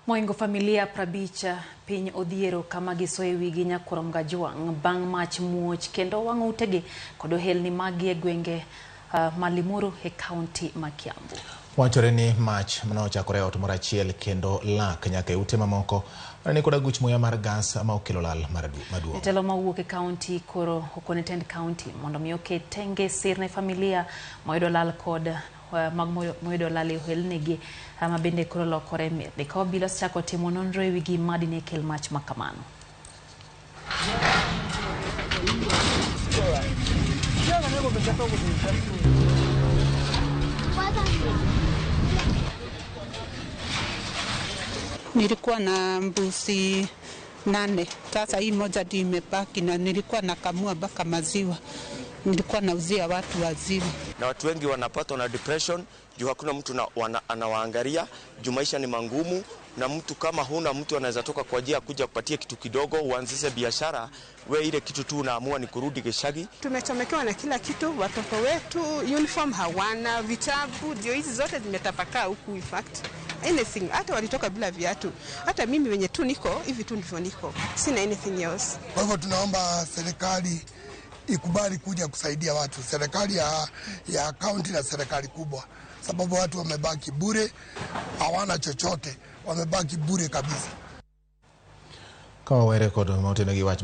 Moingo familia 50 piny odhiero kama gisoye wigi nyakurom Gajwang' bang' mach muoch kendo wang'o utegi kod ohelni maggi e gwenge ma Limuru e kaunti ma Kiambu. Wachore ni mach nochakore e ot moro achiel kendo lak nyaka e ute mamoko mane ni kod aguch muya mar gas ma okelo lal maduong'. Jatelo mawuok e kaunti koro okone tend kaunti mondo mi oket tenge sir ne familia moyudo lal kod mag moyudo lal e ohelnigi ma bende koro lokore mirni. Ka obila osechako timo nonro e wi gima dine kel mach ma kamano. Nilikuwa na mbuzi 8, sasa hii moja ndio imebaki, na nilikuwa nakamua mpaka maziwa, nilikuwa nauzia watu waziwa. Na watu wengi wanapatwa na depression juu hakuna mtu anawaangalia, juu maisha ni mangumu, na mtu kama huna mtu anaweza toka kwa ajili ya kuja kupatia kitu kidogo uanzishe biashara, we ile kitu tu unaamua ni kurudi Gishagi. Tumechomekewa na kila kitu, watoto wetu uniform hawana, vitabu ndio hizi zote zimetapakaa huku, in fact anything, hata walitoka bila viatu. Hata mimi wenye tu niko hivi tu ndivyo niko, sina anything else. Kwa hivyo tunaomba serikali ikubali kuja kusaidia watu, serikali ya county na serikali kubwa, sababu watu wamebaki bure, hawana chochote, wamebaki bure kabisa. Ka wawere kod mauteno gi wach.